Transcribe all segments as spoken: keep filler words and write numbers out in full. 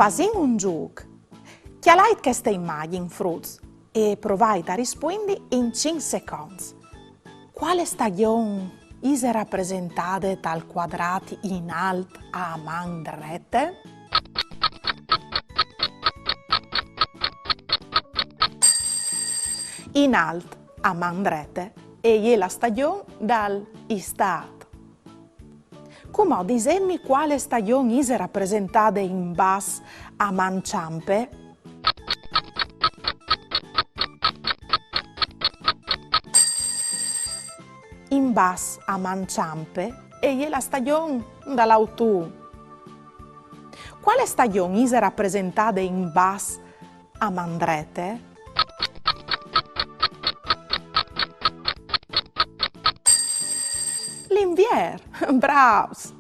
Fasìn un zûc. Cjalait cheste imagjin, fruts, e provait a rispuindi in cinc seconts. Cuale stagjon ise rapresentade tal cuadrât in alt a man drete? In alt a man drete e je la stagjon dal Istât. Cumò disêtmi cuale stagjon ise rapresentade in bas a man çampe? In bas a man çampe e je la stagjon dal Autun. Cuale stagjon ise rapresentade in bas a man drete? L'Invier, brâfs!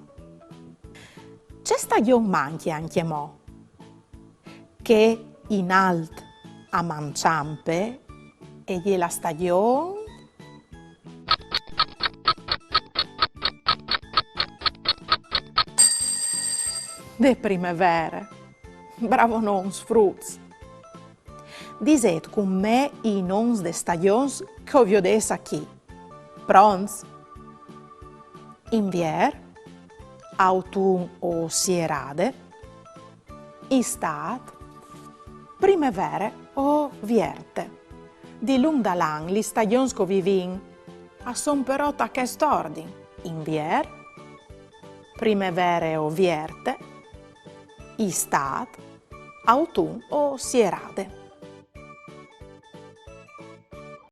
Ce stagjon mancje ancjemò? Che in alt a man çampe e je la stagjon de primevere. Bravonons, fruts! Disêt cun me i nons des stagjons che o viodês achì. Pronts? Invier, Autun o Sierade, Istât, Primevere o Vierte. Dilunc dal an lis stagjons che o vivìn a son però ta chest ordin: Invier, Primevere o Vierte, Istât, Autun o Sierade.